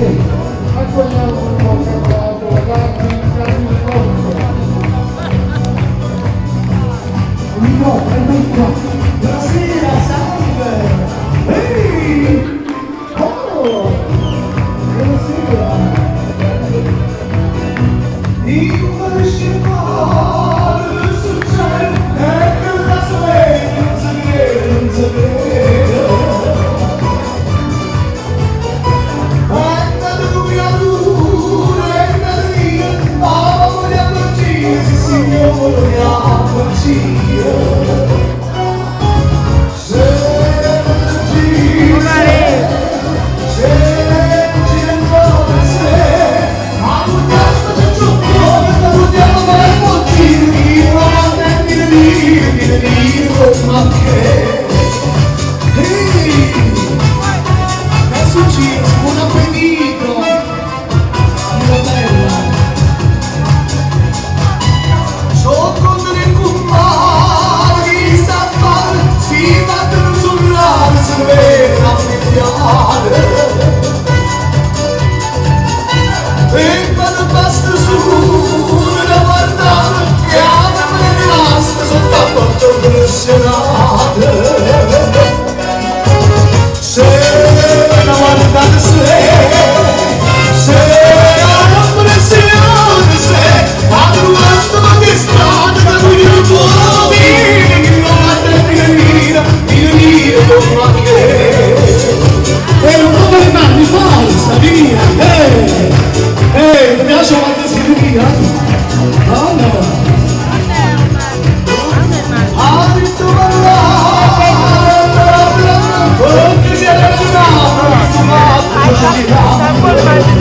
Accogliamo un forte applauso ragazzi di Nico, prendi qua. Buonasera, salve! Ehi! Oh! Buonasera! Impressionare succede e che la sveglia non si vede, non si vede. È nata creatura, è nata via, ma vogliamo dire, sì signore, vogliamo dire. Se Buon appetito! Signora bella! Sono del cummare chi sa fare, si battono sull'aria, se ne vede a pigliare. E quando basta su da guardare, che apre le rimaste sotto a porta impressionate. Se la guardate se, se la pressione se, a trovando ma che strada da cui non può dire che non ha via, via, via, ma che. E non muove le mani, forza, via, ehi, ehi, ti piace quando si via? No, no. Ha detto parlare, perché si è ragionato, questo fatto ci